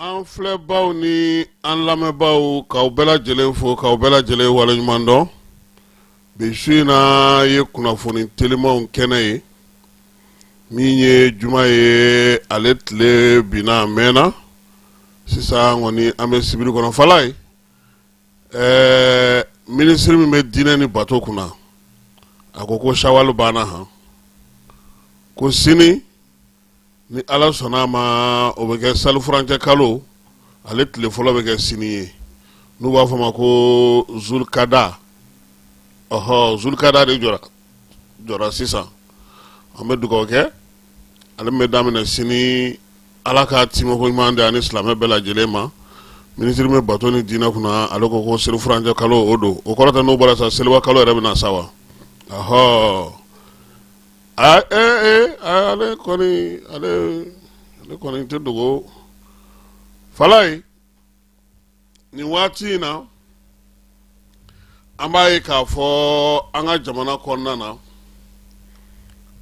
An filɛbaw ni an lamɛnbaaw, k'aw bɛɛ lajɛlen fo, k'aw bɛɛ lajɛlen waleɲuman dɔn. Bi su in na ye kunnafoni telimanw kɛnɛ ye, min ye juma ye, ale tile binna a mɛnna. Sisan kɔni, an bɛ sibiri kɔnɔ. Fala ye minisiri min bɛ diinɛ ni bato kunna, a ko ko sawali banna han, ko sini ni Ala sɔnna a ma, o bɛ kɛ salifurancɛ kalo, ale tile fɔlɔ bɛ kɛ sini ye, n'u b'a fɔ ma ko zulukada. Ɔhɔ, zulukada de jɔra sisan. An bɛ dugawu kɛ, ale bɛ daminɛ sini, Ala ka timɛko ɲuman di ani silamɛ bɛɛ lajɛlen ma. Minisiri bɛ bato ni diinɛ kunna, ale ko ko selifurancɛ kalo o don. O kɔrɔ tɛ n'o bɔra sa, seliba kalo yɛrɛ bɛ na sa wa? Ɔhɔ, ale kɔni, ale kɔni tɛ dogo. Fala ye nin waati in na, an b'a ye k'a fɔ an ka jamana kɔnɔna na,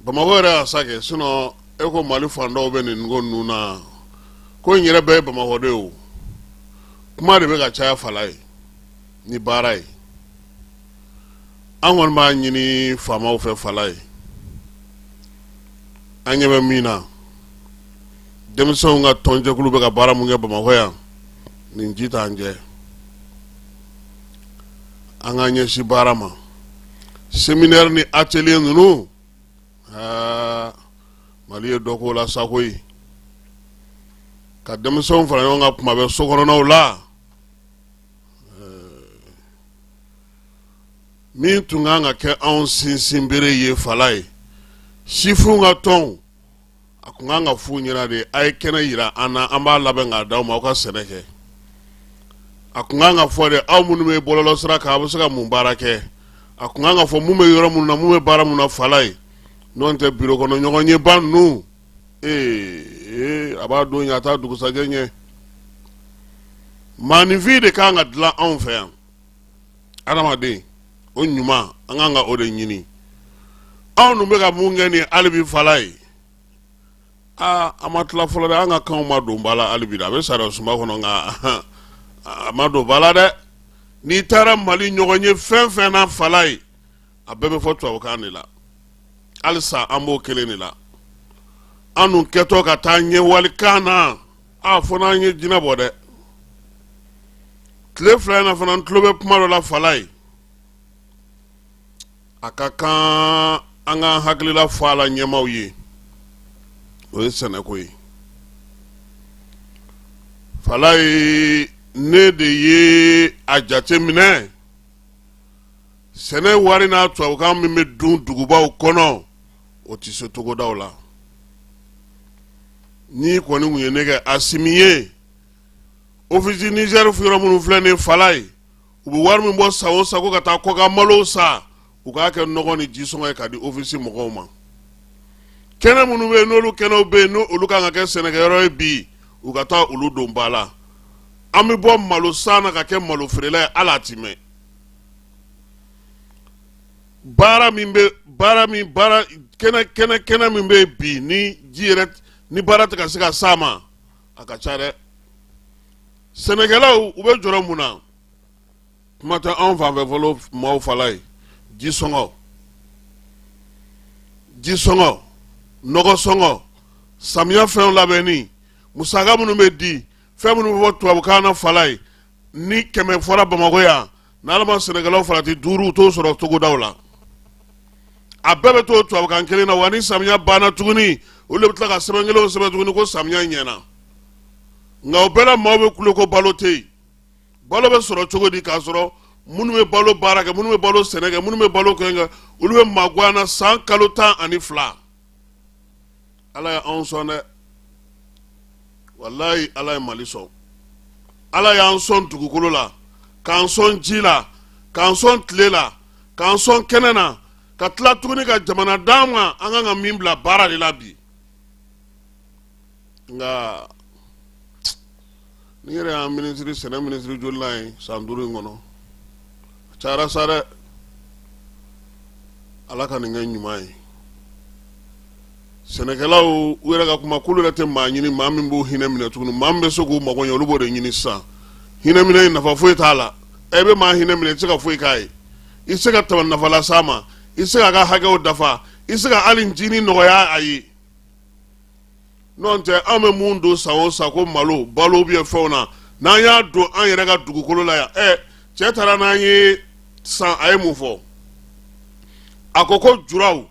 Bamakɔ yɛrɛ y'a sa kɛ, sinon e ko Mali fan dɔw bɛ nin ko ninnu na, ko in yɛrɛ bɛɛ ye Bamakɔ de ye. O kuma de bɛ ka caya. Fala ye ni baara ye, an kɔni b'a ɲini faamaw fɛ. Fala ye, an ɲɛ bɛ min na, denmisɛnw ka tɔnjɛkulu bɛ ka baara mun kɛ Bamakɔ yan, nin ji t'an jɛ. An ka ɲɛsin baara ma. Séminaire ni atelier ninnu, aa, Mali ye dɔ k'o la sa koyi, ka denmisɛnw fara ɲɔgɔn kan kuma bɛɛ so kɔnɔnaw la. Min tun kan ka kɛ anw sinsinbere ye, fala ye, sifinw ka tɔnw, a tun kan ka f'u ɲɛna de: a ye kɛnɛ yira an na, an b'a labɛn k'a d'aw ma, aw ka sɛnɛ kɛ. A tun kan ka fɔ de, aw minnu bɛ bɔlɔlɔ sira kan, aw bɛ se ka mun baara kɛ? A tun kan ka fɔ mun bɛ yɔrɔ minnu na, mun bɛ baara mun na. Fala ye, n'o tɛ biro kɔnɔ ɲɔgɔn ye ba ninnu, ee, a b'a don ɲɛ, a t'a dugusajɛ ɲɛ. Maaninfin de kan ka dilan anw fɛ yan. Adamaden o ɲuman, an kan ka o de ɲini. Anw dun bɛ ka mun kɛ nin hali bi? Fala ye, aa, an ma tila fɔlɔ dɛ. An ka kanw ma don ba la hali bi dɛ. A bɛ sariya sunba kɔnɔ, nka a ma don ba la dɛ. N'i taara Mali ɲɔgɔn ye fɛn fɛn na, fala ye, a bɛɛ bɛ fɔ tubabukan de la. Halisa an b'o kelen de la. An dun kɛtɔ ka taa ɲɛ walikan na, a fɔ n'an ye jinɛ bɔ dɛ. Tile 2 in na fana, n tulo bɛ kuma dɔ la. Fala ye, a ka kan an k'an hakilila fɔ a la ɲɛmaaw ye, o ye sɛnɛko ye. Fala ye, ne de ye a jate minɛ, sɛnɛ wari n'a tubabukan min bɛ dun dugubaw kɔnɔ, o tɛ se togodaw la. N'i kɔni tun ye ne kɛ Asimi ye, Office Niger yɔrɔ minnu filɛ nin, fala ye, u bɛ wari min bɔ san o san ko ka taa kɔkan malow san, u k'a kɛ nɔgɔ ni jisɔngɔ ye ka di office mɔgɔw ma. Kɛnɛ minnu bɛ yen, n'olu kɛnɛw bɛ yen, n'olu kan ka kɛ sɛnɛkɛyɔrɔ ye bi, u ka taa olu don ba la. An bɛ bɔ malo san na ka kɛ malo feerela ye, hali a ti mɛn. Baara min bɛ, baara min, baara kɛnɛ kɛnɛ kɛnɛ min bɛ yen bi, ni ji yɛrɛ ni baara tɛ ka se ka s'a ma, a ka ca dɛ. Sɛnɛkɛlaw, u bɛ jɔrɔ mun na? Kuma tɛ anw fanfɛ fɔlɔ maaw. Fala ye, ji sɔngɔ, ji sɔngɔ, nɔgɔ sɔngɔ, samiya fɛnw labɛnni musaka minnu bɛ di, fɛn minnu bɛ fɔ tubabukan na, fala ye, ni 100 fɔra Bamakɔ yan, n'Ala ma sɛnɛkɛlaw farati, 5 t'o sɔrɔ togodaw la. A bɛɛ bɛ to tubabukan kelen na wa. Ni samiya banna tuguni, olu de bɛ tila ka sɛbɛn kelenw sɛbɛn tuguni ko samiya ɲɛna. Nka o bɛɛ la, maaw bɛ kule ko balo tɛ yen. Balo bɛ sɔrɔ cogo di, k'a sɔrɔ minnu bɛ balo baara kɛ, minnu bɛ balo sɛnɛ kɛ, minnu bɛ balo kɛ, olu bɛ maguwan na san kalo 12? Ala ye anw sɔn dɛ, walayi, Ala ye Mali sɔn. Ala y'an sɔn dugukolo la, k'an sɔn ji la, k'an sɔn tile la, k'an sɔn kɛnɛ na, ka tila tuguni ka jamana d'an ma, an kan ka min bila baara de la bi. Nka ni yɛrɛ y'an minisiri, sɛnɛ minisiri joli ye san 5 in kɔnɔ? A cayara sa dɛ. Ala ka nin kɛ ɲuman ye. Sɛnɛkɛlaw u yɛrɛ ka kuma, k'olu yɛrɛ tɛ maa ɲini maa min b'u hinɛ minɛ tuguni. Maa min bɛ se k'u mago ɲɛ, olu b'o de ɲini sisan. Hinɛ minɛ in, nafa foyi t'a la. E bɛ maa hinɛ minɛ, i tɛ se ka foyi k'a ye, i tɛ se ka tama nafa las'a ma, i tɛ se k'a ka hakɛw dafa, i tɛ se ka hali ncinin nɔgɔya a ye. N'o tɛ, an bɛ mun don san o san ko malo, balo bɛ fɛnw na, n'an y'a don an yɛrɛ ka dugukolo la yan? Ɛ, cɛ taara n'an ye san, a ye mun fɔ? A ko ko juraw,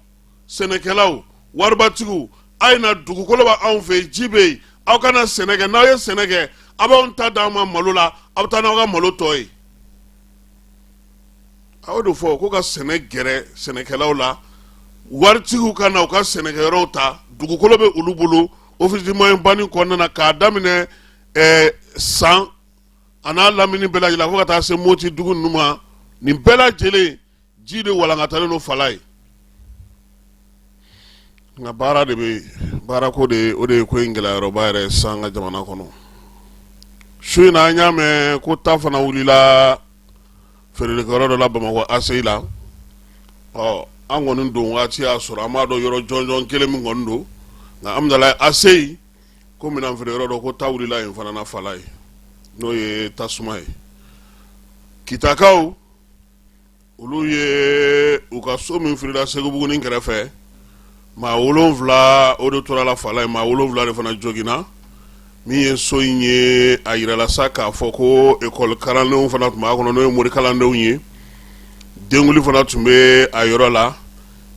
sɛnɛkɛlaw, waribatigiw, a ye na, dugukolo bɛ anw fɛ, ji bɛ yen, aw ka na sɛnɛ kɛ. N'aw ye sɛnɛ kɛ, aw b'anw ta d'an ma malo la, aw bɛ taa n'aw ka malo tɔ ye. A y'o de fɔ ko ka sɛnɛ gɛrɛ sɛnɛkɛlaw la, waritigiw ka na u ka sɛnɛkɛyɔrɔw ta. Dugukolo bɛ olu bolo Office du Moyen Bani kɔnɔna na, k'a daminɛ San a n'a lamini bɛɛ lajɛlen fo ka taa se Moti dugu ninnu ma. Nin bɛɛ lajɛlen ji de walankatalen don fala ye. Nka baara de bɛ baarako de, o de ye ko in gɛlɛyayɔrɔba yɛrɛ sisan ka jamana kɔnɔ. Su in na, an y'a mɛn ko ta fana wulila feerelikɛyɔrɔ dɔ la Bamakɔ ACI la. Ɔ, an kɔni don waati y'a sɔrɔ an b'a dɔn yɔrɔ jɔnjɔn kelen min kɔni don, nka amudalayi ACI ko minɛn feere yɔrɔ dɔ, ko ta wulila yen fana na fala ye, n'o ye tasuma ye. Kitakaw, olu ye u ka so min firila Segubugunin kɛrɛfɛ, maa 7 o de tora la fala ye, maa 7 de fana joginna. Min ye so in ye, a yirala sa k'a fɔ ko ekɔli kalandenw fana tun b'a kɔnɔ, n'o ye morikalandenw ye. Denkuli fana tun bɛ a yɔrɔ la.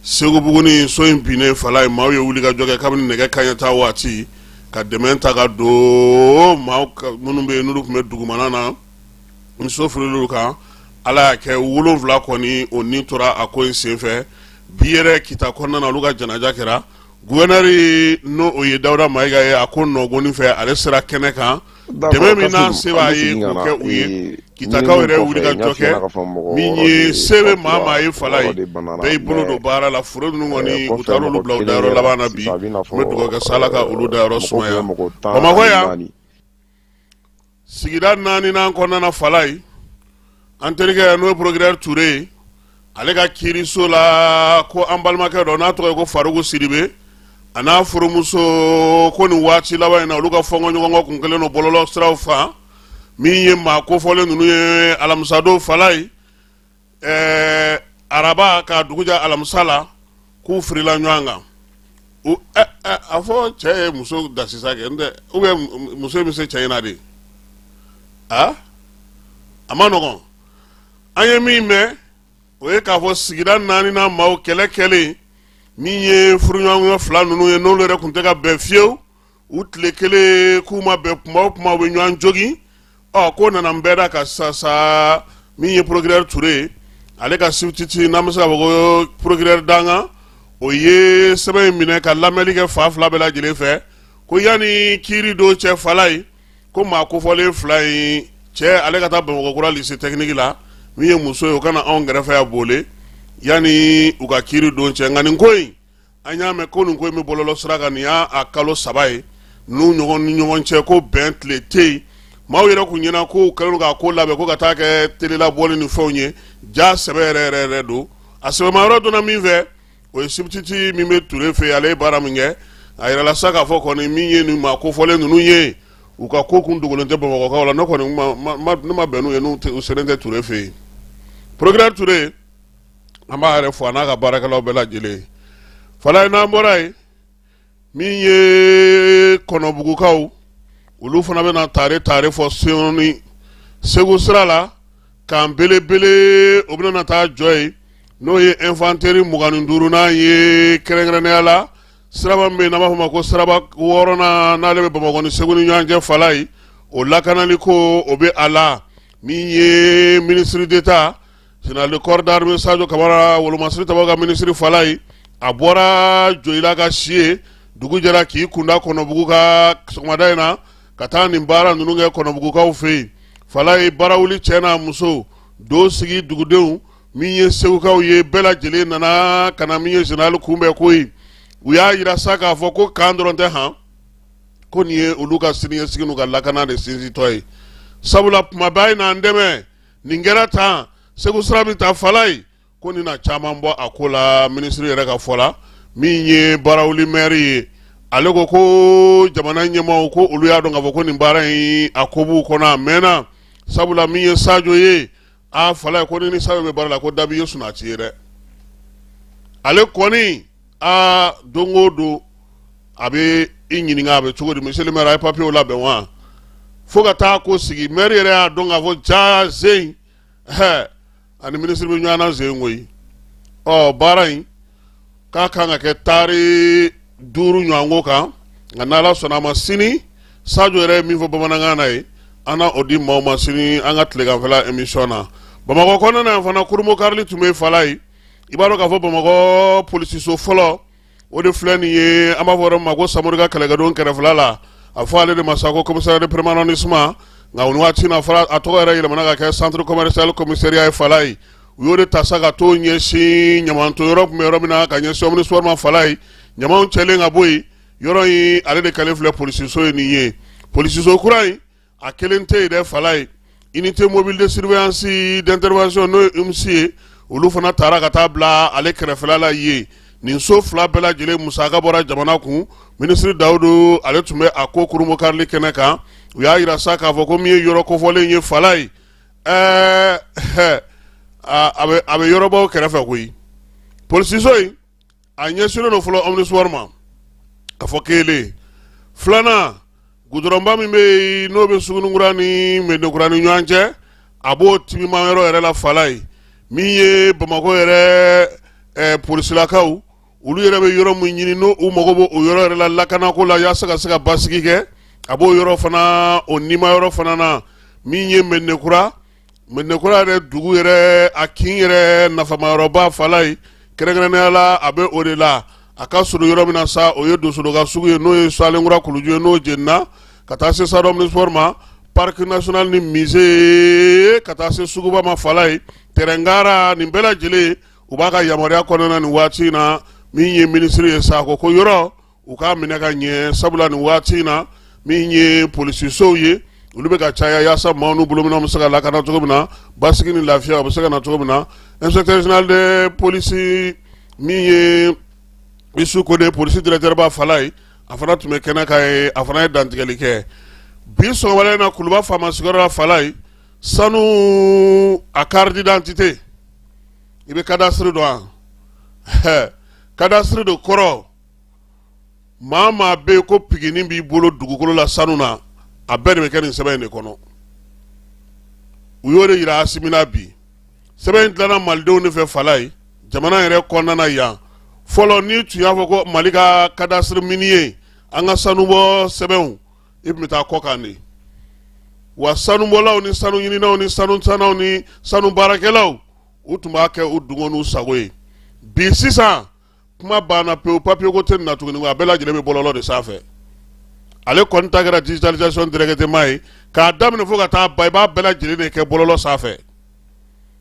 Segubugunin so in binnen fala ye, maaw ye wuli ka jɔ kɛ kabini nɛgɛ kanɲɛ 10 waati ka dɛmɛ ta ka don maa minnu bɛ yen, n'olu tun bɛ dugumana na ni so firila kan. Ala y'a kɛ, 7 kɔni o ni tora a ko in senfɛ. Bi yɛrɛ, Kita kɔnɔna na, olu ka janaja kɛra. Gouverneur, n'o o ye Dawuda Mayiga ye, a ko nɔgɔnin fɛ, ale sera kɛnɛ kan. Dɛmɛ min n'a se b'a ye, k'o kɛ u ye. Kitakaw yɛrɛ wuli ka jɔ kɛ. Min ye se bɛ maa maa ye fala ye, bɛɛ y'i bolo don baara la. Foro ninnu kɔni, u taara olu bila u dayɔrɔ laban na bi. N bɛ dugawu kɛ sa, Ala ka olu dayɔrɔ sumaya. Bamakɔ yan, sigida naaninan kɔnɔna fala ye, an terikɛ, n'o ye procureur Ture ye, ale ka kiiriso la, ko an balimakɛ dɔ n'a tɔgɔ ye ko Faruku Sidibe, a n'a furumuso, ko nin waati laban in na, olu ka fɔnkɔɲɔgɔnkɔ kun kɛlen don bɔlɔlɔ siraw fan. Min ye maa kofɔlen ninnu ye, alamisadon fala ye, araba ka dugujɛ alamisa la, k'u firila ɲɔgɔn kan. A fɔ cɛ ye muso dasisa kɛ n tɛ, ou bien muso bɛ se cɛ in na de. A a ma nɔgɔn. An ye min mɛn, o ye k'a fɔ sigida naaninan maaw kɛlɛ kɛlen, min ye furuɲɔgɔn fila ninnu ye, n'olu yɛrɛ tun tɛ ka bɛn fiyewu, u tile kelen k'u ma bɛn, kuma o kuma u bɛ ɲɔgɔn jogin. Ɔ, ko nana n bɛɛ da ka sa sa. Min ye procureur Ture ye, ale ka substitut, n'an bɛ se k'a fɔ ko procureur dankan, o ye sɛbɛn in minɛ ka lamɛnni kɛ fa fila bɛɛ lajɛlen fɛ, ko yanni kiiri don cɛ fala ye, ko maa kofɔlen fila in, cɛ ale ka taa Bamakɔkura lycée technique la, min ye muso ye, o ka na anw kɛrɛfɛ yan Bole, yanni u ka kiiri don cɛ. Nka nin ko in, an y'a mɛn ko nin ko in bɛ bɔlɔlɔ sira kan, nin y'a a kalo 3 ye n'u ɲɔgɔn ni ɲɔgɔn cɛ, ko bɛn tile tɛ yen. Maaw yɛrɛ kun ɲɛna ko u kɛlen don k'a ko labɛn ko ka taa kɛ telelabɔli ni fɛnw ye. Ja sɛbɛ yɛrɛ yɛrɛ yɛrɛ don. A sɛbɛma yɔrɔ donna min fɛ, o ye substitut min bɛ Ture fɛ yen, ale ye baara min kɛ. A yirala sa k'a fɔ kɔni, min ye nin maa kofɔlen ninnu ye, u ka ko kun dogolen tɛ Bamakɔkaw la. Ne kɔni, ne ma bɛn n'u ye, n'u selen tɛ Ture fɛ yen. Procureur Ture, an b'a yɛrɛ fo, a n'a ka baarakɛlaw bɛɛ lajɛlen fala ye. N'an bɔra yen, min ye Kɔnɔbugukaw, olu fana bɛna tare tare fɔ sɔɔni Segu sira la. Camp belebele o bɛna taa jɔ yen, n'o ye infanterie 25nan ye. Kɛrɛnkɛrɛnnenya la, siraba min bɛ yen n'an b'a fɔ ma ko siraba wɔɔrɔnan, n'ale bɛ Bamakɔ ni Segu ni ɲɔgɔn cɛ fala ye, o lakanali ko o bɛ a la. Min ye ministre d'État, général de corps d'armée Sadio Kamara, wolomasiri tabaw ka minisiri fala ye, a bɔra Joyila ka si yen, dugu jɛra k'i kunda Kɔnɔbugu ka sɔgɔmada in na ka taa nin baara ninnu kɛ Kɔnɔbugukaw fɛ yen fala ye. Barawuli cɛ n'a muso, do sigi dugudenw, min ye Segukaw ye, bɛɛ lajɛlen nana ka na min ye général kunbɛn ko ye. U y'a yira sa k'a fɔ ko camp dɔrɔn tɛ han, ko nin ye olu ka siniɲɛsigi n'u ka lakana de sinsintɔ ye, sabula kuma bɛɛ a ye n'an dɛmɛ, nin kɛra tan, Segu sira bɛ ta fala ye, ko nin na caman bɔ a ko la. Minisiri yɛrɛ ka fɔ la, Min ye Barawuli mɛri ye, ale ko ko jamana ɲɛmaaw ko olu y'a dɔn k'a fɔ ko nin baara in a ko b'u kɔnɔ a mɛnna, sabula min ye Sajo ye, a Falaye, ko ni Sajo bɛ baara la, ko dabi ye sunati ye dɛ. Ale kɔni a don o don a bɛ i ɲininka a bɛ cogo di, monsieur le maire, a ye papiyew labɛn wa? Fo ka taa ko sigi, maire yɛrɛ y'a dɔn k'a fɔ ja sen hɛ ani minisiri bɛ ɲɔgɔn na sen koyi. Ɔ baara in k'a kan ka kɛ taari 5 ɲɔgɔnko kan, nka n'Ala sɔnna a ma, sini Sajo yɛrɛ ye min fɔ bamanankan na ye, an na o di maaw ma sini an ka tileganfɛla émission na. Bamakɔ kɔnɔna na yan fana, kurunbonkarili tun bɛ Falaye. I b'a dɔn k'a fɔ Bamakɔ polisiso fɔlɔ, o de filɛ nin ye, an b'a fɔ yɔrɔ min ma ko Samori ka kɛlɛkɛdon kɛrɛfɛla la, a fɔ ale de ma sa ko commissariat de premier arrondissement, nka o waati na fɔra a tɔgɔ yɛrɛ yɛlɛmana ka kɛ centre commercial commissariat ye Falaye. U y'o de ta sa ka t'o ɲɛsin ɲamanton yɔrɔ tun bɛ yɔrɔ min na, ka ɲɛsin omnisport ma Falaye. Ɲamanw cɛlen ka bɔ yen, yɔrɔ in ale de kɛlen filɛ polisiso ye nin ye. Polisiso kura in a kelen tɛ yen dɛ Falaye. Unité mobile de surveillance d'intervention, n'o ye UMSI ye, olu fana taara ka taa bila ale kɛrɛfɛla la yen. Nin so fila bɛɛ lajɛlen musaka bɔra jamana kun. Minisiri Dawudu, ale tun bɛ a ko kurunbonkarili kɛnɛ kan. U y'a jira sa k'a fɔ ko min ye yɔrɔ kofɔlen ye Falaye, ɛɛ a bɛ yɔrɔbaw kɛrɛfɛ koyi. Polisiso in a ɲɛsinnen don fɔlɔ omnisport ma, ka fɔ kelen. Filanan, gudɔrɔnba min bɛ yen n'o bɛ Suguninkura ni Mɛdinakura ni ɲɔgɔn cɛ, a b'o timima yɔrɔ yɛrɛ la Falaye. Min ye Bamakɔ yɛrɛ polisilakaw, olu yɛrɛ bɛ yɔrɔ min ɲini n'u mago b'o yɔrɔ yɛrɛ la lakanako la, yaasa ka se ka basigi kɛ, a b'o yɔrɔ fana o nima yɔrɔ fana na. Min ye Mɛdinakura, Mɛdinakura yɛrɛ dugu yɛrɛ, a kin yɛrɛ nafamayɔrɔba Falaye, kɛrɛnkɛrɛnnenya la a bɛ o de la. A ka surun yɔrɔ min na sa, o ye Dosodo ka sugu ye, n'o ye Salenkura kuluju ye, n'o jenina ka taa se stade omnisport ma, parc national ni musée, ka taa se suguba ma Falaye, terrain gara, nin bɛɛ lajɛlen u b'a ka yamaruya kɔnɔna nin waati in na. Min ye minisiri ye sa, ko ko yɔrɔ u k'a minɛ ka ɲɛ, sabula nin waati in na, min ye polisisow ye, olu bɛ ka caya, yaasa maaw n'u bolominɛnw bɛ se ka lakana cogo min na, basigi ni lafiya o bɛ se ka na cogo min na. Inspecteur général de police, min ye Isu Kone, polisi directeur ba Falaye, a fana tun bɛ kɛnɛ kan ye, a fana ye dantigɛli kɛ bi sɔgɔmada in na Kuluba faama sigiyɔrɔ la Falaye. Sanu a carte d'identité, i bɛ cadastre dɔn wa? Cadastre de kɔrɔ, maa maa bɛ yen ko piginin b'i bolo dugukolo la sanu na, a bɛɛ de bɛ kɛ nin sɛbɛn in de kɔnɔ. U y'o de yira Asimi na bi. Sɛbɛn in dilanna malidenw de fɛ Falaye, jamana yɛrɛ kɔnɔna na yan. Fɔlɔ, n'i tun y'a fɔ ko Mali ka cadastre minier, an ka sanubɔ sɛbɛnw, i tun bɛ taa kɔkan de wa. Sanubɔlaw ni sanu ɲininaw ni sanusannaw ni sanu baarakɛlaw, u tun b'a kɛ u dungo n'u sago ye. Bi sisan, kuma banna pewu, papiye ko tɛ nin na tuguni, a bɛɛ lajɛlen bɛ bɔlɔlɔ de sanfɛ. Ale kɔni ta kɛra digitalisation directement ye, k'a daminɛ fo ka taa ban, i b'a bɛɛ lajɛlen de kɛ bɔlɔlɔ sanfɛ.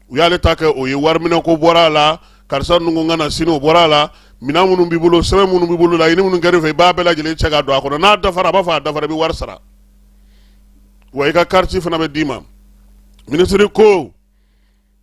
U y'ale ta kɛ o ye. Wariminɛ ko bɔra a la, karisa ninnu ka na sini, o bɔra a la. Minɛn minnu b'i bolo, sɛbɛn minnu b'i bolo, laɲini minnu kɛr'i fɛ, i b'a bɛɛ lajɛlen cɛ ka don a kɔnɔ. N'a dafara, a b'a fɔ a dafara, i bɛ wari sara wa, i ka carte fana bɛ d'i ma. Minisiri ko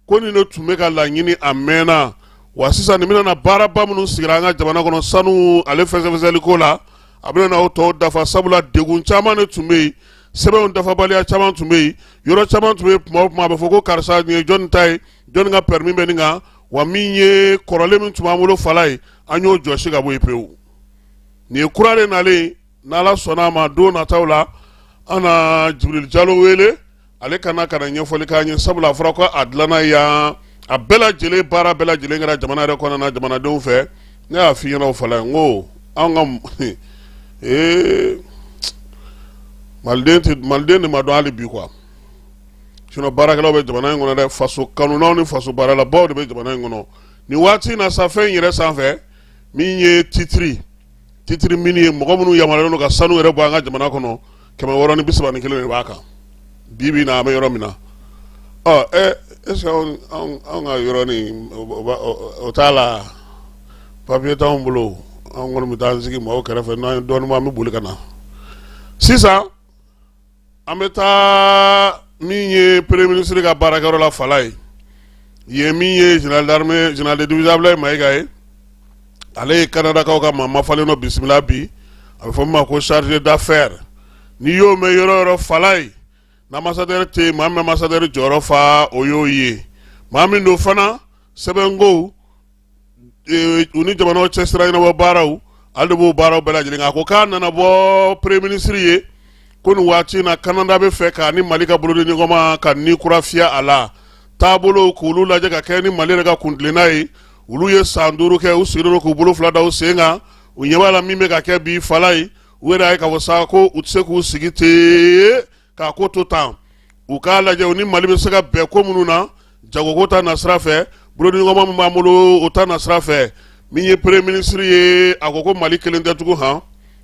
ko nin de tun bɛ ka laɲini a mɛnna wa. Sisan nin bɛna na baaraba minnu sigira an ka jamana kɔnɔ sanu ale fɛsɛfɛsɛli ko la, a bɛna na o tɔw dafa, sabula degun caman de tun bɛ yen, sɛbɛnw dafabaliya caman tun bɛ yen, yɔrɔ caman tun bɛ yen, kuma o kuma a bɛ fɔ ko karisa, nin ye jɔnni ta ye, jɔnni ka permis bɛ nin kan wa. Min ye kɔrɔlen min tun b'an bolo Falaye, an y'o jɔsi ka bɔ yen pewu. Nin ye kura de nalen. N'Ala sɔnna a ma, don nataw la, an na Jibril Jalo wele, ale ka na ka na ɲɛfɔli k'an ye, sabula a fɔra ko a dilanna yan, a bɛɛ lajɛlen baara bɛɛ lajɛlen kɛra jamana yɛrɛ kɔnɔna na, jamanadenw fɛ. Ne y'a f'i ɲɛna o Falaye, n ko anw ka ee maliden tɛ, maliden de ma dɔn hali bi quoi. Sinon baarakɛlaw bɛ jamana in kɔnɔ dɛ, faso kanunaw ni faso baaralabaw de bɛ jamana in kɔnɔ nin waati in na sa. Fɛn in yɛrɛ sanfɛ, min ye titre minier ye, mɔgɔ minnu yamaruyalen don ka sanu yɛrɛ bɔ an ka jamana kɔnɔ, 631 de b'a kan bi bi na, an bɛ yɔrɔ min na. Ɔ ɛ est ce que anw ka yɔrɔ nin, o t'a la, papiye t'anw bolo. Anw kɔni bɛ taa an sigi maaw kɛrɛfɛ, n'an ye dɔɔnin bɔ, an bɛ boli ka na. Sisan an bɛ taa min ye premier ministre ka baarakɛyɔrɔ la Falaye yen, min ye général d'armée, général de division Abdoulaye Maïga ye. Ale ye Kanadakaw ka maa mafalen dɔ bisimila bi, a bɛ fɔ min ma ko chargé d'affaires. N'i y'o mɛn yɔrɔ o yɔrɔ, Falaye, n'ambassadeur tɛ yen, maa min bɛ ambassadeur jɔyɔrɔ fa, o y'o ye. Maa min don fana, sɛbɛnkow, u ni jamanaw cɛ sira ɲɛnabɔ baaraw, ale de b'o baaraw bɛɛ lajɛlen kan. A ko k'a nana bɔ premier ministre ye ko nin waati in na, Kanada bɛ fɛ k'a ni Mali ka bolodiɲɔgɔnma ka ni kura fiyɛ a la, taabolo k'olu lajɛ ka kɛ ni Mali yɛrɛ ka kuntilenna ye. Olu ye san 5 kɛ, u sigilen don k'u bolo fila da u sen kan. U ɲɛ b'a la min bɛ ka kɛ bi, Falaye, u yɛrɛ y'a ye k'a fɔ sa ko u tɛ se k'u sigi ten k'a ko to tan. U k'a lajɛ u ni Mali bɛ se ka bɛn ko minnu na, jagoko ta nasira fɛ, bolodiɲɔgɔnma min b'an bolo, o ta nasira fɛ. Min ye premier ministre ye, a ko ko Mali kelen tɛ tugun han,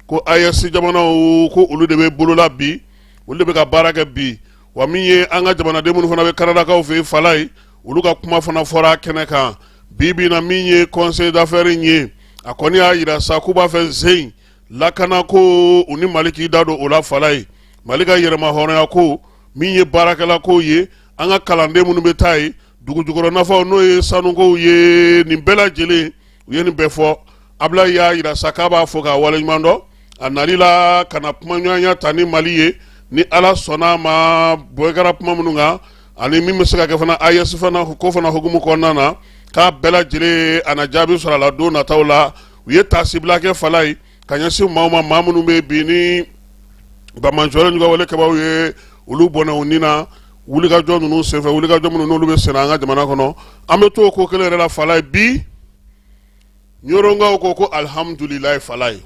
ko AES jamanaw, ko olu de bɛ bolola bi, olu de bɛ ka baara kɛ bi. Wa min ye an ka jamanaden minnu fana bɛ Kanadakaw fɛ yen, Falaye, olu ka kuma fana fɔra kɛnɛ kan bi bi na. Min ye conseil d'affaires in ye, a kɔni y'a jira sa k'u b'a fɛ zen lakanako, u ni Mali k'i da don o la, Falaye, Mali ka yɛrɛmahɔrɔnya ko, min ye baarakɛla ko ye, an ka kalanden minnu bɛ taa yen, dugu jukɔrɔ nafaw, n'o ye sanukow ye, nin bɛɛ lajɛlen, u ye nin bɛɛ fɔ. Abulayi y'a jira sa k'a b'a fɔ k'a waleɲuman dɔn a nali la ka na kumaɲɔgɔnya ta ni Mali ye. Ni Ala sɔnna a ma, bɔ kɛra kuma minnu kan ani min bɛ se ka kɛ fana AES fana ko fana hukumu kɔnɔna na, k'a bɛɛ lajɛlen a na jaabi sɔrɔ a la don nataw la. U ye taasibila kɛ, Falaye, ka ɲɛsin maaw ma, maa minnu bɛ bi ni banbaanciwale juguwale kɛbaaw ye olu bɔnɛ u ni na wulikajɔ ninnu senfɛ, wulikajɔ minnu n'olu bɛ senna an ka jamana kɔnɔ. An bɛ to o ko kelen yɛrɛ la, Falaye. Bi Ɲɔrɔnkaw ko ko alihamudulilayi, Falaye,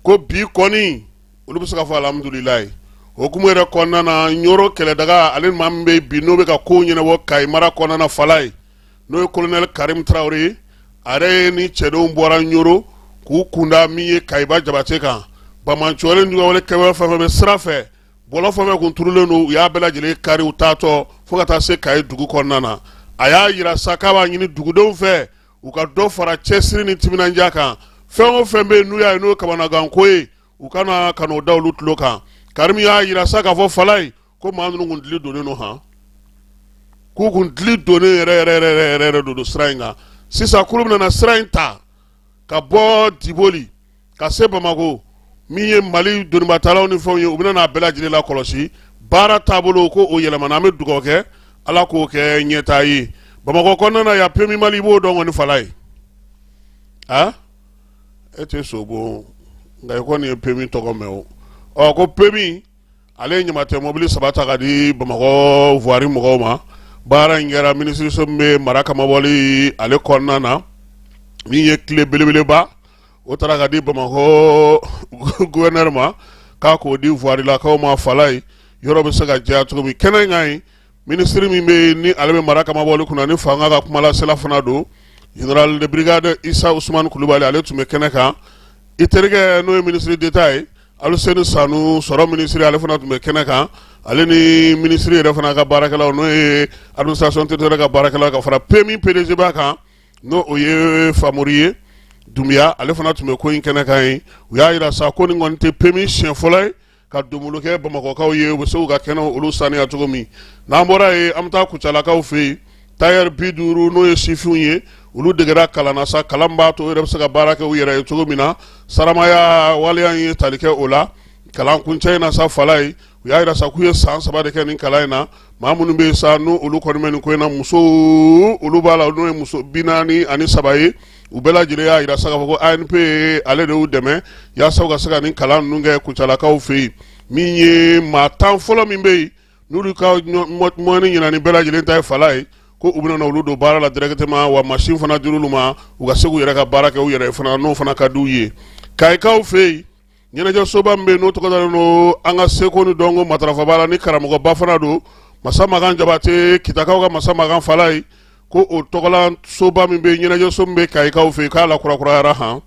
ko bi kɔni olu bɛ se ka fɔ alihamudulilayi. O hukumu yɛrɛ kɔnɔna na, Ɲɔrɔ kɛlɛdaga, ale maa min bɛ bi n'o bɛ ka kow ɲɛnabɔ Kayi mara kɔnɔna na, Falaye, n'o ye kolonɛli Karim Tarawele ye, a yɛrɛ ni cɛdenw bɔra Ɲɔrɔ k'u kunda min ye Kayiba Jabate kan. Banbaanciwale juguwale kɛbaa fɛn fɛn bɛ sira fɛ, bɔlɔ fɛn fɛn kun turulen don, u y'a bɛɛ lajɛlen kari u taatɔ fo ka taa se Kayi dugu kɔnɔna na. A y'a jira sa k'a b'a ɲini dugudenw fɛ, u ka dɔ fara cɛsiri ni timinandiya kan. Fɛn o fɛn bɛ yen n'u y'a ye n'o ye kamanaganko ye, u kana ka n'o da olu tulo kan. Karim y'a jira sa k'a fɔ, Falaye, ko maa ninnu kun dili donnen don han, k'u kun dili donnen yɛrɛ yɛrɛ yɛrɛ yɛrɛ yɛrɛ don sira in kan. Sisan kulu bɛna sira in ta ka bɔ Diboli ka se Bamakɔ, min ye Mali donibatalaw ni fɛnw ye, u bɛna n'a bɛɛ lajɛlen lakɔlɔsi. Baara taabolo ko o yɛlɛmana, an bɛ dugawu kɛ, Ala k'o kɛ ɲɛtaa ye. Bamakɔ kɔnɔna na yan, PMU Mali, i b'o dɔn kɔni, Falaye, a e tɛ sobo nka i kɔni ye PMU tɔgɔ mɛn o. Ɔ ko PMU ale ye ɲamatɛ mɔbili 3 ta ka di Bamakɔ voirie mɔgɔw ma. Baara in kɛra minisiriso min bɛ mara kamabɔli ale kɔnɔna na. Min ye clé belebeleba, o taara ka di Bamakɔ gouverneur ma k'a k'o di voirielakaw ma, Falaye, yɔrɔ bɛ se ka jɛya cogo min. Kɛnɛ in kan yen, minisiri min bɛ yen ni ale bɛ mara kamabɔli kunna, ni fanga ka kumalasela fana don, général de brigade Isa Usumani Kulubali, ale tun bɛ kɛnɛ kan. I terikɛ n'o ye ministre d'État ye, Aluseni Sanu, sɔrɔ minisiri, ale fana tun bɛ kɛnɛ kan, ale ni minisiri yɛrɛ fana ka baarakɛlaw, n'o ye administration territoriale ka baarakɛlaw, ka fara PMU PDG ba kan, n'o o ye Famori ye Dunbiya, ale fana tun bɛ ko in kɛnɛ kan yen. U y'a jira sa ko nin kɔni tɛ PMU siɲɛ fɔlɔ ye ka donbolo kɛ Bamakɔkaw ye, u bɛ se k'u ka kɛnɛw olu saniya cogo min. N'an bɔra yen, an bɛ taa Kucalakaw fɛ yen. Tailleur 50, n'o ye sifinw ye, olu degera kalan na sa, kalan b'a to u yɛrɛ bɛ se ka baara kɛ u yɛrɛ ye cogo min na. Saramaya waleya in ye tali kɛ o la kalan kuncɛ in na sa, Falaye. U y'a jira sa k'u ye san 3 de kɛ nin kalan in na. Maa minnu bɛ yen sa n'u olu kɔni bɛ nin ko in na, musow olu b'a la, n'o ye muso 43 ye. U bɛɛ lajɛlen y'a jira sa k'a fɔ ko ANP ale de y'u dɛmɛ yaasa u ka se ka nin kalan ninnu kɛ Kucalakaw fɛ yen. Min ye maa 10 fɔlɔ min bɛ yen n'olu ka moyenne ɲɛna ni bɛɛ lajɛlen ta ye, Falaye, ko u bɛna olu don baara la directement, wa machine fana dir'olu ma u ka se k'u yɛrɛ ka baara kɛ u yɛrɛ ye fana, n'o fana ka d'u ye. Kayikaw fɛ yen, ɲɛnajɛsoba min bɛ yen n'o tɔgɔ dalen don an ka seko ni dɔnko matarafaba la, ni karamɔgɔba fana don, Masa Makan Jabate, Kitakaw ka Masa Makan, Falaye, ko o tɔgɔla soba min bɛ yen, ɲɛnajɛso min bɛ Kayikaw fɛ yen, k'a lakurakurayara han.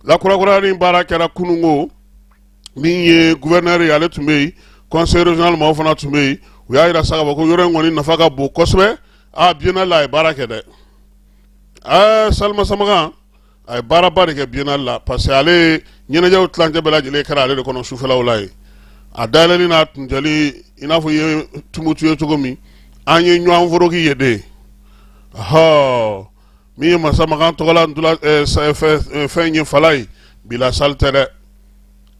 Lakurakuraya ni baara kɛra kununko. Min ye gouverneur ye, ale tun bɛ yen, conseil régional maaw fana tun bɛ yen. U y'a jira sa k'a fɔ ko yɔrɔ in kɔni nafa ka bon kosɛbɛ. A biennale la, a ye baara kɛ dɛ. Ɛɛ, salle Masa Makan, a ye baaraba de kɛ biennale la, parce que ale ɲɛnajɛw tilancɛ bɛɛ lajɛlen kɛra ale de kɔnɔ sufɛlaw la yen. A dayɛlɛli n'a kuncɛli, i n'a fɔ i ye Tumutu ye cogo min, an ye ɲɔgɔn foroki ye de. Ɔhɔ. Min ye Masamakan tɔgɔla fɛn ye Falaye bila salle tɛ dɛ,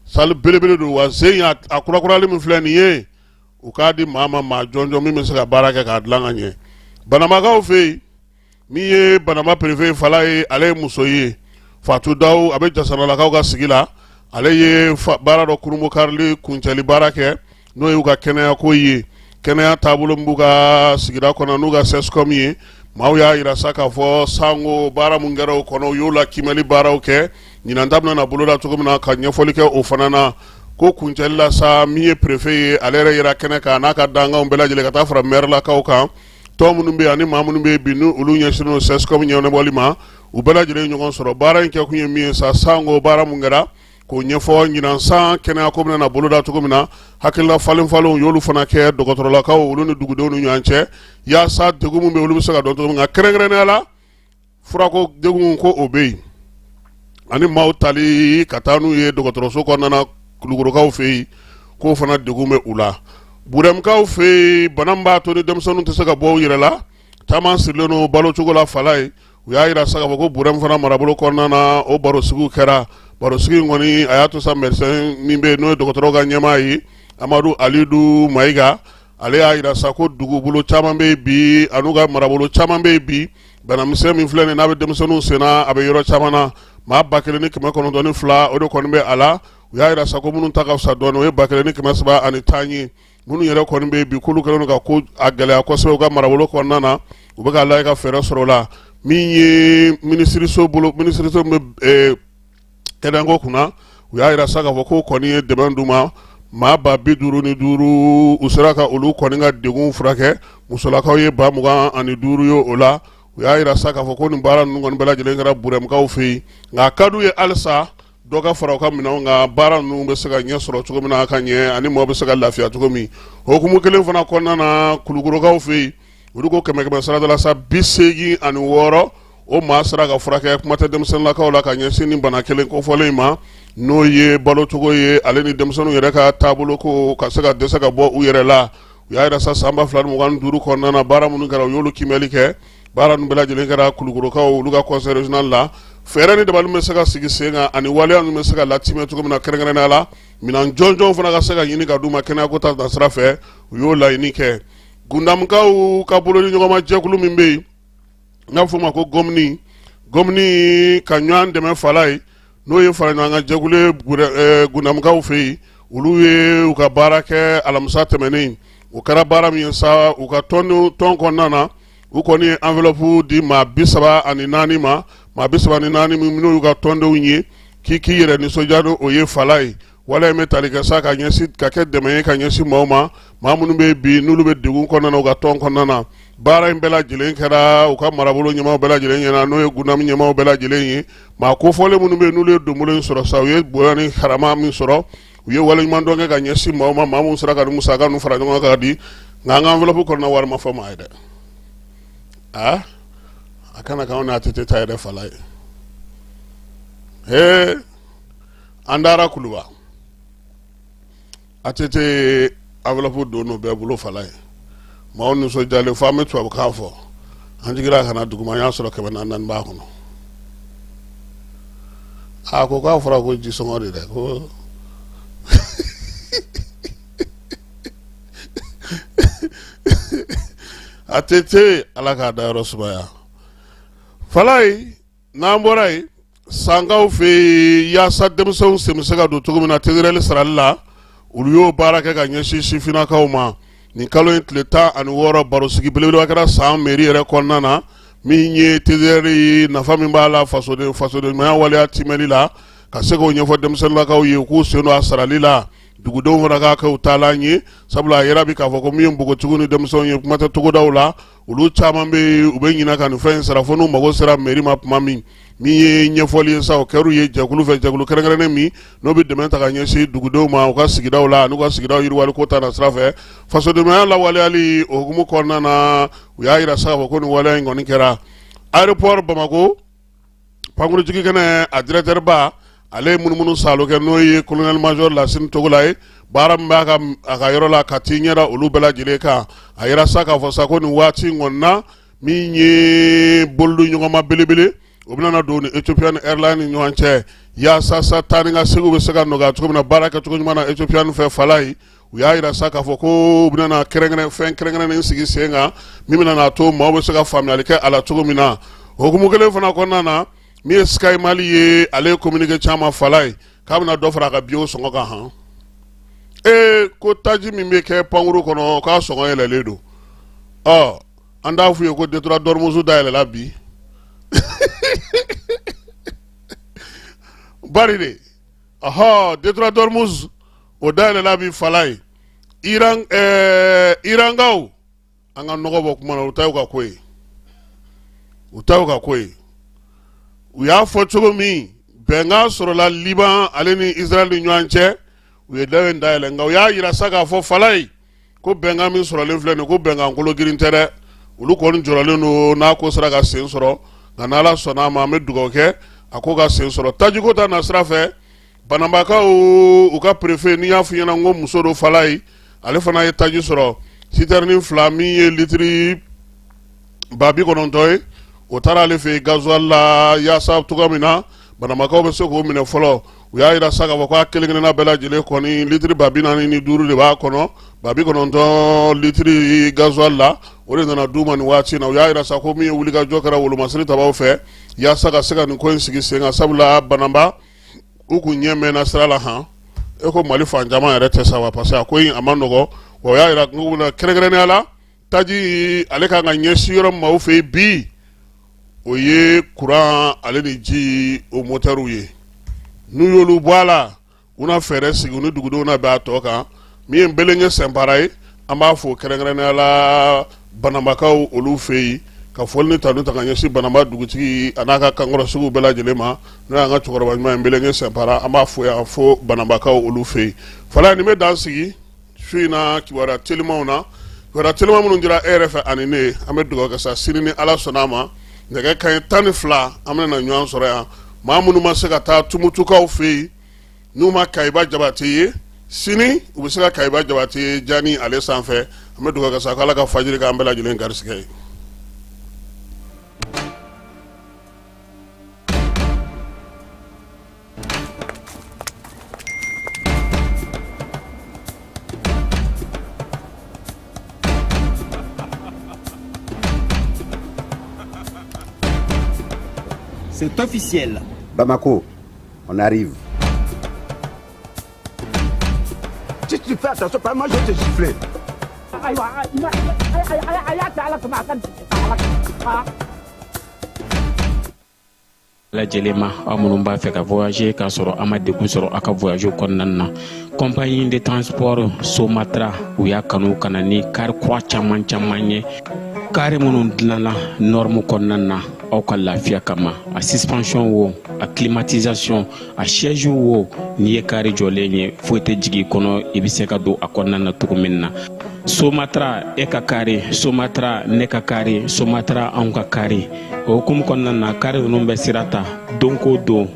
salle belebele don wa sen a kurakurali min filɛ nin ye, u k'a di maa ma, maa jɔnjɔn min bɛ se ka baara kɛ k'a dilan ka ɲɛ. Banamakaw fɛ yen, min ye Banamba préfet Falaye, ale ye muso ye, Fatu Dawu, a bɛ Jasanalakaw ka sigi la. Ale ye baara dɔ kurunbonkarili kuncɛli baara kɛ, n'o y'u ka kɛnɛyako ye, kɛnɛya taabolo min b'u ka sigida kɔnɔ n'u ka CSCOM ye. Maaw y'a jira sa k'a fɔ sango baara min kɛra o kɔnɔ, u y'o la kiimɛli baaraw kɛ. Ɲinan ta bɛna na boloda cogo min na, ka ɲɛfɔli kɛ o fana na. Ko kuncɛli la sa, min ye préfet ye, ale yɛrɛ yera kɛnɛ kan n'a ka dankanw bɛɛ lajɛlen, ka taa fara mɛrilakaw kan, tɔn minnu bɛ yen ani maa minnu bɛ yen bi ni olu ɲɛsinnen don CSCOM ɲɛnabɔli ma, u bɛɛ lajɛlen ɲɔgɔn sɔrɔ. Baara in kɛkun ye min ye sa, sango baara mun kɛra k'o ɲɛfɔ, ɲinan san kɛnɛya ko bɛna na boloda cogo min na, hakilila falen falenw y'olu fana kɛ dɔgɔtɔrɔlakaw olu ni dugudenw ni ɲɔgɔn cɛ, yaasa degun min bɛ olu bɛ se ka dɔn cogo min. Nka kɛrɛnkɛrɛnnenya la, furako degun ko o bɛ yen, ani maaw tali ka taa n'u ye dɔgɔtɔrɔso kɔnɔna na Kulukorokaw fɛ yen, k'o fana degun bɛ u la. Burɛmukaw fɛ yen, bana min b'a to ni denmisɛnninw tɛ se ka bɔ u yɛrɛ la, caman sirilen don balocogo la Falaye. U y'a jira sa k'a fɔ ko Burɛmu fana marabolo kɔnɔna na, o barosigiw kɛra. Barosigi in kɔni, a y'a to sa médecin min bɛ yen, n'o ye dɔgɔtɔrɔw ka ɲɛmaa ye, Amadu Alidu Mayiga, ale y'a jira sa ko dugubolo caman bɛ yen bi, an'u ka marabolo caman bɛ yen bi, banamisɛn min filɛ nin n'a bɛ denmisɛnninw senna, a bɛ yɔrɔ caman na. Maa 1902, o de kɔni bɛ a la. U y'a jira sa ko minnu ta ka fisa dɔɔnin, o ye 1310 ye. Minnu yɛrɛ kɔni bɛ yen bi, k'olu kɛlen don ka ko a gɛlɛya kosɛbɛ u ka marabolo kɔnɔna na, u bɛ k'a lajɛ ka fɛɛrɛ sɔrɔ o la. Min ye minisiriso bolo, minisiriso min bɛ kɛnɛyako kunna, u y'a jira sa k'a fɔ ko kɔni ye dɛmɛ d'u ma, maa 55,000, u sera ka olu kɔni ka degun furakɛ. Musolakaw ye 25,000 ye o la. U y'a jira sa k'a fɔ ko nin baara ninnu kɔni bɛɛ lajɛlen kɛra Burɛmukaw fɛ yen, nka a ka d'u ye halisa dɔ ka fara u ka minɛnw kan, baara ninnu bɛ se ka ɲɛ sɔrɔ cogo min na ka ɲɛ, ani maaw bɛ se ka lafiya cogo min. Hukumu kelen fana kɔnɔna na, Kulukorokaw fɛ yen, olu ko kɛmɛ kɛmɛ sarada la sa, 86, o maa sera ka furakɛ, kuma tɛ denmisɛnninlakaw la, ka ɲɛsin ni bana kelen kofɔlen in ma, n'o ye balocogo ye, ale ni denmisɛnninw yɛrɛ ka taabolo ko ka se ka dɛsɛ ka bɔ u yɛrɛ la. U y'a jira sa san 2025 kɔnɔna na, baara minnu kɛra, u y'olu kiimɛli kɛ. Baara ninnu bɛɛ lajɛlen kɛra Kulukorokaw olu ka conseil régional la. Fɛɛrɛ ni dabali bɛ se ka sigi sen kan, ani waleya ninnu bɛ se ka latimɛ cogo min na, kɛrɛnkɛrɛnnenya la minɛn jɔnjɔnw fana ka se ka ɲini ka d'u ma kɛnɛyako ta sira fɛ, u y'o laɲini kɛ. Gundamukaw ka bolodiɲɔgɔnma jɛkulu min bɛ yen n'a fɔ o ma ko gɔmini, gɔmini ka ɲɔgɔn dɛmɛ Falaye, n'o ye fara ɲɔgɔn kan jɛkulu ye Gundamukaw fɛ yen, olu ye u ka baara kɛ alamisa tɛmɛnen. O kɛra baara min ye sa, u ka tɔn kɔnɔna na, u kɔni ye enveloppe di maa 34 ma, maa 34 min n'o y'u ka tɔndenw ye, k'i k'i yɛrɛ nisɔndiya n'o o ye Falaye. Waleya in bɛ tali kɛ sa ka ɲɛsin ka kɛ dɛmɛ ye ka ɲɛsin maaw ma, maa minnu bɛ bi n'olu bɛ degun kɔnɔna na u ka tɔn kɔnɔna na. Baara in bɛɛ lajɛlen kɛra u ka marabolo ɲɛmaaw bɛɛ lajɛlen ɲɛna, n'o ye Gundamu ɲɛmaaw bɛɛ lajɛlen ye. Maa kofɔlen minnu bɛ yen n'olu ye donbolo in sɔrɔ sa, u ye bonya ni karama min sɔrɔ, u ye waleɲumandɔn kɛ ka ɲɛsin maaw ma, maa minnu sera ka nin musaka ninnu fara ɲɔgɔn kan ka di. Nka an ka enveloppe kɔnɔna wari ma fɔ maa ye dɛ. Aa, a kana k'anw n'a ATT ta yɛrɛ Falaye. Ee, an taara Kuluba, ATT enveloppe don n'o bɛɛ bolo Falaye, maaw nisɔndiyalen fo an bɛ tubabukan fɔ. An jiginna ka na duguma, an y'a sɔrɔ 400 b'a kɔnɔ. A ko k'a fɔra ko jisɔngɔ de dɛ, ko ATT, Ala k'a dayɔrɔ sumaya Falaye. N'an bɔra yen, Sankaw fɛ yen, yaasa denmisɛnw sen bɛ se ka don cogo min na TDR sarali la, olu y'o baara kɛ ka ɲɛsin sifinnakaw ma. Nin kalo in tile 16, barosigi belebeleba kɛra San mairie yɛrɛ kɔnɔna na, min ye TDR nafa min b'a la fasoden fasodenɲumanya waleya timɛli la, ka se k'o ɲɛfɔ denmisɛnninlakaw ye, u k'u sen don a sarali la, dugudenw fana k'a kɛ u taalan ye. Sabula a yera bi k'a fɔ ko min ye npogotigiw ni denmisɛnw ye, kuma tɛ togodaw la, olu caman bɛ yen, u bɛ ɲinɛ ka nin fɛn in sara fo n'u mago sera mairie ma tuma min. Min ye ɲɛfɔli ye sa, o kɛr'u ye jɛkulu fɛ, jɛkulu kɛrɛnkɛrɛnnen min n'o bɛ dɛmɛ ta ka ɲɛsin dugudenw ma u ka sigidaw la, n'u ka sigidaw yiriwali ko ta na sira fɛ, fasodenɲumanya lawaleyali o hukumu kɔnɔna na. U y'a jira sa k'a fɔ ko nin waleya in kɔni kɛra aéroport Bamakɔ pankurunjigin kɛnɛ, a directeur ba, ale ye munumunu saalo kɛ, n'o ye colonel major Lasini Togola ye. Baara min b'a ka a ka yɔrɔ la, ka t'i ɲɛda olu bɛɛ lajɛlen kan, a yira sa k'a fɔ sa ko nin waati in kɔni na Min ye bolodiɲɔgɔnma belebele, o bɛna don ni Ethiopian Airlines ni ɲɔgɔn cɛ, yaasa sa taa ni ka seginw bɛ se ka nɔgɔya cogo min na, baara kɛcogo ɲuman na Ethiopian fɛ. Falayi, u y'a jira sa k'a fɔ ko u bɛna kɛrɛnkɛrɛn fɛn kɛrɛnkɛrɛnnen sigi sen kan min bɛna n'a to maaw bɛ se ka faamuyali kɛ a la cogo min na. O hukumu kelen fana kɔnɔna na, min ye Sky Mali ye, ale ye communiqué caman, Falayi, k'a bɛna dɔ fara a ka billet sɔngɔ kan. Han, ee, ko taji min bɛ kɛ pankuru kɔnɔ, k'a sɔngɔ yɛlɛlen don. Ɔ, an t'a f'u ye ko détroit d'Ormuz dayɛlɛla bi bari de. Ɔhɔ, détroit d'Ormuz o dayɛlɛla bi, Falayi. Iran, Irankaw, an ka nɔgɔ bɔ kuma na, u ta y'u ka ko ye, u ta y'u ka ko ye. U y'a fɔ cogo min, bɛnkan sɔrɔla Liban ale ni Israël ni ɲɔgɔn cɛ, u ye da in dayɛlɛ. Nka u y'a yira sa k'a fɔ, Falayi, ko bɛnkan min sɔrɔlen filɛ nin, ko bɛnkan kolo girin tɛ dɛ. Olu kɔni jɔrɔlen don n'a ko sera ka sen sɔrɔ. Nka n'Ala sɔnna a ma, an bɛ dugawu kɛ a ko ka sen sɔrɔ. Tajiko ta na sira fɛ, Bananbakaw, u ka préfet, n'i y'a f'i ɲɛna ko muso don, Falayi, ale fana ye taji sɔrɔ, citerne 2 min ye litiri 90 000 ye, o taara ale fɛ yen gasoil la, yaasa cogoya min na Bananbakaw bɛ se k'o minɛ fɔlɔ. U y'a jira sa k'a fɔ k'a kelen kelenna bɛɛ lajɛlen kɔni, litiri 45 000 de b'a kɔnɔ, 90 000 litiri gasoil la, o de nana d'u ma nin waati in na. U y'a jira sa ko min ye wulikajɔ kɛra wolomasiri tabaw fɛ yaasa ka se ka nin ko in sigi sen kan, sabula Bananba u kun ɲɛ mɛnna sira la. Han, e ko Mali fan caman yɛrɛ tɛ sa wa, parce que a ko in a ma nɔgɔ. Wa u y'a jira kɛrɛnkɛrɛnnenya la, taji ale kan ka ɲɛsin yɔrɔ min ma u fɛ yen bi, o ye kuran ale ni ji o motɛriw ye. N'u y'olu bɔ a la, u na fɛɛrɛ sigi u ni dugudenw na bɛn a tɔ kan. Min ye Nbelenge Sɛnpara ye, an b'a fo kɛrɛnkɛrɛnnenya la Bananbakaw olu fɛ yen, ka foli ni tanu ta ka ɲɛsin Bananba dugutigi a n'a ka kankɔrɔsigiw bɛɛ lajɛlen ma, n'o y'an ka cɛkɔrɔba ɲuman ye Nbelenge Sɛnpara. An b'a fo yan fo Bananbakaw olu fɛ yen. Falayi, nin bɛ dan sigi su in na kibaruya telimanw na, kibaruya teliman minnu dira e yɛrɛ fɛ ani ne. An bɛ dugawu kɛ sa, sini ni Ala sɔnna a ma, nɛgɛ kanɲɛ 12, an bɛna ɲɔgɔn sɔrɔ yan. Maa minnu ma se ka taa Tumutukaw fɛ yen, n'u ma Kayiba Jabate ye, sini u bɛ se ka Kayiba Jabate ye jani ale sanfɛ. An bɛ dugawu kɛ sa k'Ala ka fajiri k'an bɛɛ lajɛlen garisɛgɛ ye. C'est officiel. Bamako, on arrive. Si tu fais attention, pas moi je vais te gifler. Ayiwa, a y'a kɛ Ala kama, a ka Ala kama. Lajɛlen ma, aw minnu b'a fɛ ka voyager k'a sɔrɔ a ma degun sɔrɔ aw ka voyage kɔnɔna na, compagnie de transport Somatra, u y'a kanu ka na ni car kura caman caman ye, car minnu dilanna norme kɔnɔna na aw ka lafiya kama. A suspension wo, a climatisation, a siège wo, n'i ye car jɔlen ye, foyi tɛ jigin i kɔnɔ, i bɛ se ka don a kɔnɔna na cogo min na. Somatra, e ka car, Somatra, ne ka car, Somatra, anw ka car. O hukumu kɔnɔna na, car ninnu bɛ sira ta don ko don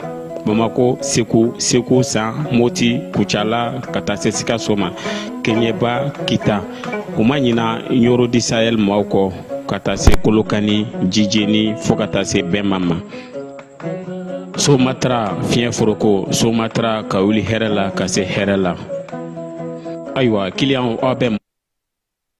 Bamako, Segu, Segu San, Moti, Kucala, ka taa se Sikaso ma, Keɲeba, Kita. U ma ɲina Ɲoro du Sahel maaw kɔ, ka taa se Kolokani, Jijeni, fo ka taa se Bɛnma ma. Somatra, fiɲɛ foroko, Somatra, ka wuli hɛrɛ la ka se hɛrɛ la. Ayiwa, kiliyanw, aw bɛ